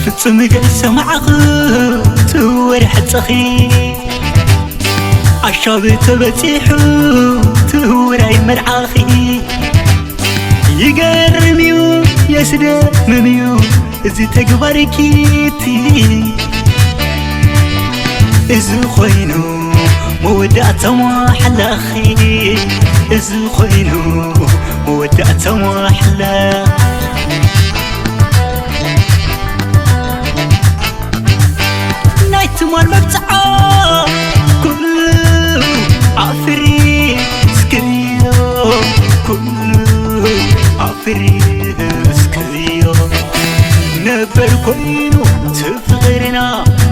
ፍጹም ገይሰማዕኹ ትወሪ ሓጸኺ ኣሻብ ተበጺሑ ትውራይ መርዓኺ ይገርም እዩ የስደምም እዩ እዚ ተግባርኪ እቲ እዚ ኮይኑ መወዳእታ ማሕላኺ እዚ ኮይኑ መወዳእታ ማሕላ ናይ ትማል መብጽዓ ኩሉ ኣፍሪ እስክዮ ኩሉ ኣፍሪ እስክዮ ነበር ኮይኑ እቲ ፍቕርና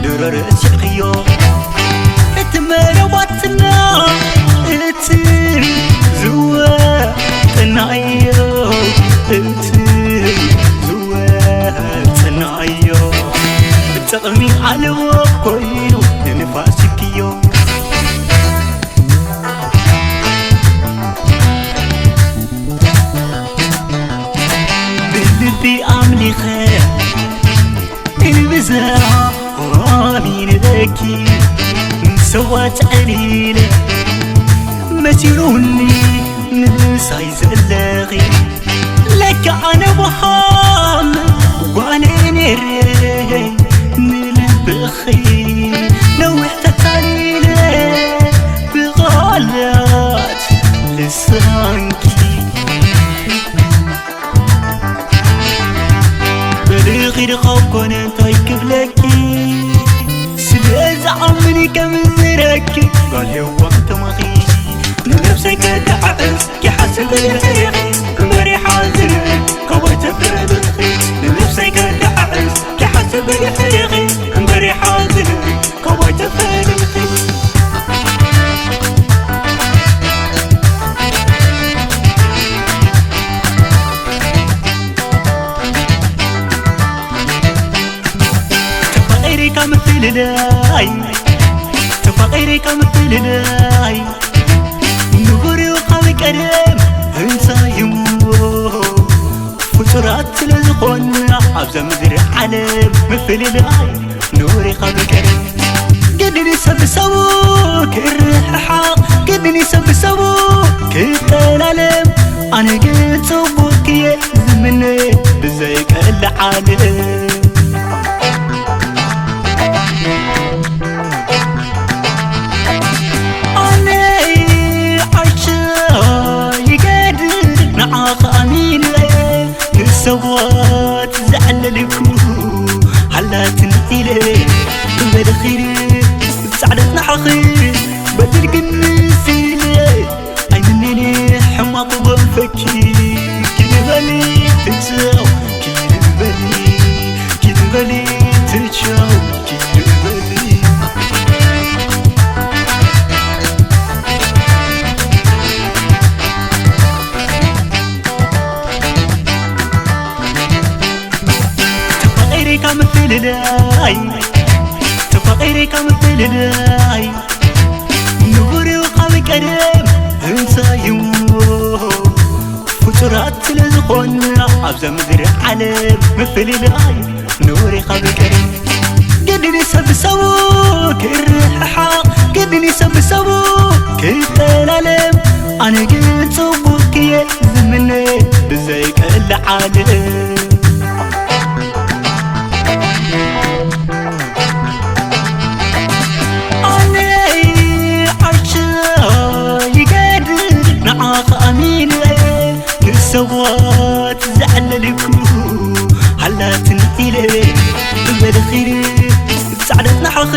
ድሮ ረሲዕክዮ እቲ መረባትና እቲ ዝወጥናዮ እቲ ዝወጥናዮ ጥቕሚ ኣለዎ ኮይኑ ንንፋስ ይክዮ ብልቢ ኣምሊኸ ብብዝሃ ኣሚንለኪ ንሰዋ ተዕሊለ መሲሉኒ ምሳይ ዘለኺ ለካ ኣነ ወሃም ጓነ ነይረ ንልብኺ ነዊሕ ተታሊለ ብቓላት ልሳንኪ በልኺ ድኻ ኮነ እንታይ ክብለኪ ስለ ዝኣምን ከም ዝረክብ ጓል ሄዋን ተማኺ ንነብሰይ ከደዓዕስ ክሓስብ ብልሕሪኺ እምበሪ ሓዝን ካባይ ተፈለኺ ንነብሰይ ከደዓዕስ ክሓስብ ብልሕሪኺ እምበሪ ሓዝን ካባይ ተፈለኺ ተፋቒርካ ምፍልላይ ተፋቒርካ ምፍልላይ ንቡር እዩ ካብ ቀደም እንታይ እሞ ፍጡራት ስለ ዝኾንና ኣብዛ ምድሪ ዓለም ምፍልላይ ንቡር እዩ ካብ ቀደም ግድን ሰብ ብሰቡ ክርሕሓቕ ግድን ሰብ ብሰቡ ክጠላለም ኣነ ግን ጽቡቕ ክየ ዝምነ ብዘይቀልዓል ኣነ ዓሻ ይገድል ንዓኻ ኣሚነ ንሰባት ዘዕለልኩ ሓላትን ኢለ በልኺ ብጻዕደት ንዓኺ በድል ግን ስለ ኣይምነኒ ሕማቕ ጎንፈኪ ኪድ በሊ ትቻው ኪድ በሊ ኪድ በሊ ትቻው ኪድ በሊ ተፋቒርካ ምፍልላይ ተፋቒርካ ምፍልላይ ንቡር እዩ ካብ ቀደም እንታይ እዩ ፍጡራት ስለ ዝኾንና ኣብዛ ምድሪ ዓለም ምፍልላይ ንቡር እዩ ካብ ቀደም ግድን ሰብ ብሰቡ ክርሕሓቕ ግድን ሰብ ብሰቡ ክጠላለም ኣነ ግን ጽቡቕ ክየ ዝምነ ብዘይቀልዓል ኣነ ዓሻ ይገድል ንዓኻ ኣሚነ ንሰባት ዘዕለልኩ ሓላትን ኢለ በልኺ ጻዕደት ንዓኺ